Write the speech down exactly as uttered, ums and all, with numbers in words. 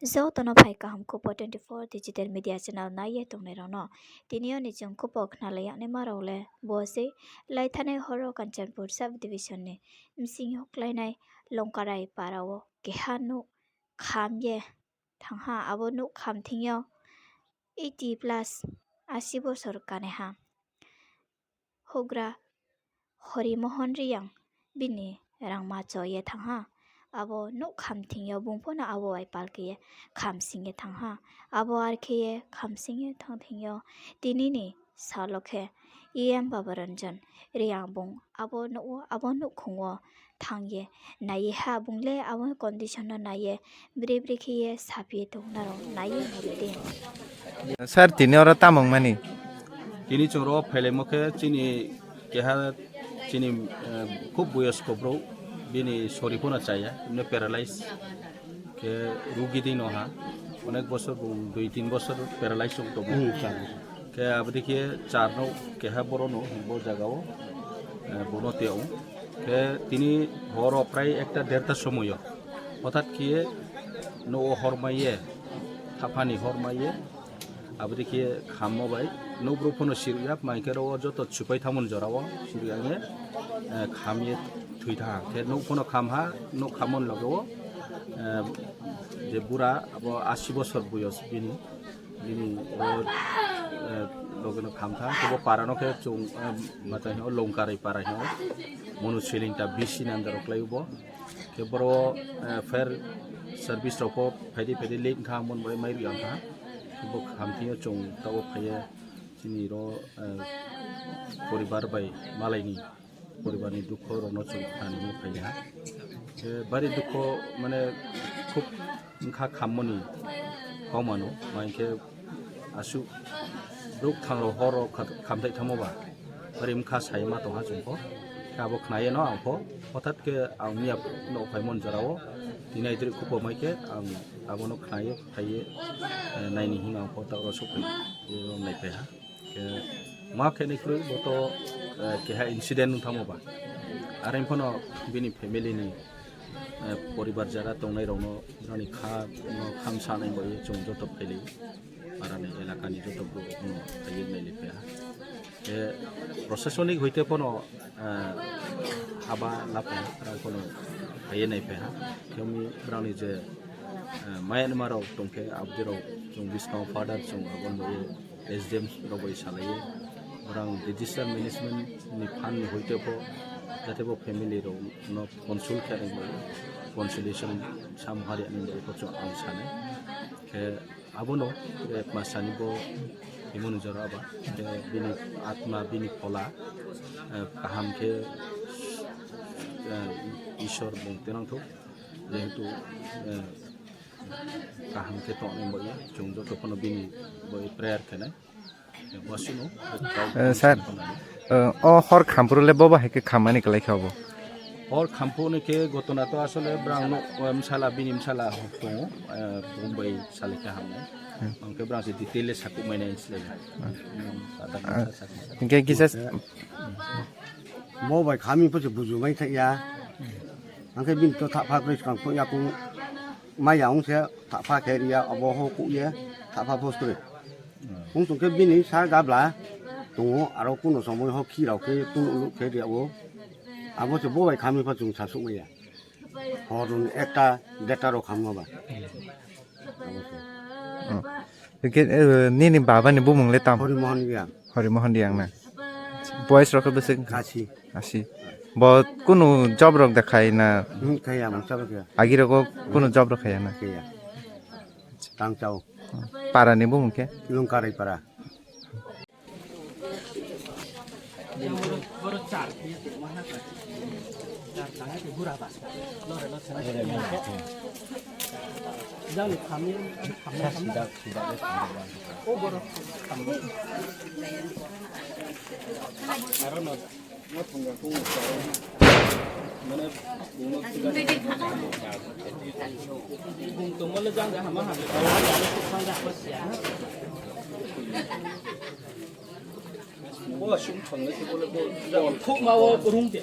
Joto no phai kaham khupo twenty four digital media channel nai ye tongnai rao no. Tini yo ni chung khupo khnalai yagnaima rao le bo sei, laithanai hor wo Kanchanpur sub division ni bsing yo kláinai Longkarai para wo keha nouh kham ye thanng ha. Abo nouh kham thing yo eighty plus, asi bosor kanaiha houhgra Horimohon Reang bini rangma cho ye thanng ha. Abo nouh kham thing yo bung pho no abo bai pal khe ye kham sing ye thanng ha. Abo are khe ye kham sing ye thanng thing yo tini ni sal wo khe E M Babaranjan Reang bung abo nouh wo, abo nouhkhong wo thanng ye nai ye ha, bung le abo condition no nai ye bri bri khe ye saphi ye tong, nrao nai ye nai di. Sir, tini oro tamo ong mani? Tini chung ro phailaimo khe chini keha chini, eh, khub boyosko brouh, bini sori pho no chaya, emne paralyze. Khe rugi dei no ha, onek bosor bung dui tin bosor paralyze ong tongmo. Hmm, char bosor. Khe abo dei khe char no keha boro no bo jaga wo, eh, bo no te ong. Khe tini hor wo prai ekta derta somoi yo hothat khe nouh wo hor mai ye, thapha ni hor mai ye, abo dei khe khammo bai, nouh brouh pho no siruh ya, mai khe ro wo joto supai thanngmo ni jora wo siruh ya ye, eh, kham ye thoi thanng ha. Khe nouh pho no kham ha, nouh khammo ni loge wo, eh, je bura abo asi bosor boyos bini, bini, eh, loge no kham thanng. Khe bo para no khe chung, eh, ma tang hing o Longkarai para hing o, Monu Soilingta B C ni under wo klái o bo. Khe boro, eh, fire service rao pho phai di phai di late kha, mon bai mai ri ang kha. Khe bo kham thing yo chung taoh wo phai ye chini ro, eh, poribar bai malai ni poribar ni dukho rao no chung khna ni phai ha. Khe bari dukho, mane, khub bkha khammo ni kauma no, ma hing khe asuh brouh kthang rao hor wo kha-, khamthai thanngmo ba, bari bkha sai ma tong ha chung pho. Khe abo khna ye no ang pho hothat khe ang miya nouh phaimo ni jora wo tini aidroih khupo mai khe ang abo no khna ye phai ye, eh, nai ni hing ang pho taoh ro souhphai ye ro naiphai ha. Khe ma khe ni kroi bo to, eh, keha incident ong thanngmo ba. Are pho no bini family ni, eh, poribar jara tongnai rao no, brao ni kha, no khamsa nai bai ye chung joto phailai, para ni elaka ni joto brouh rao pho no phai ye nailai phai ha. Khe prosasonik hoite pho no, eh, haba laphai ha, brao pho no phai ye naiphai ha. Khe mi brao ni je, eh, mayanma rao tong khe, abdi rao chung buskang father chung abo ni bai ye S D M rao bai salai ye, brao disaster management ni fund ni hoite pho, jate bo family rao no console khe nai bai ye, consolation sam hari ni bai ye pho chung ang sanai. Khe abo no, eh, kma sani bo himo ni jora ba, khe bini atma, bini phola, eh, kaham khe, eh, Isor bung tenang thou, jehetu, eh, kaham khe tong ni bai ye, chung joto pho no bini bai prayer khe nai. Eh, sir, eh, o hor khampuru le bo bahai khe khammani klái kha bo? Hor khampuru ni khe gotona to asole brang no, eh, bsala, bini bsala tong ou, eh, bung bai salai khe hamnai. Hmm. Ang khe brang se detail le sakhouh mai nai slái. Hmm. Hmm, sa ta sa sa. Hing khe kisa s- Bo bai khami pho se buju mai thai ya. Ang khe bini to thapha kroi skang pho ya kung. Mai ya ong se thapha khe ri ya, abo ho kuh ye thapha pho skroi. Ong tong khe bini sa gabla tong ou, aro kuno somoi ho khi rao khe kuno luh khe ri ya ou. Abo se bo bai khami pho chung sasuh mai ya. Hor ni ekta, derta rao khamma ba. Abo se. Hmm. Hing khe, eh, nini baba ni bumung le tamo? Horimohon Reang. Horimohon Reang na. Boys rao khe bwswk? Asi. Asi. Bo kunu job rok da khai na? Hmm, khai ya, mungsa bo khe ya. Agi rok o kunu job rok khai ya na? Khai ya. Tang chao. Para ni bumung khe? Longkarai para. Thukma wo rung de.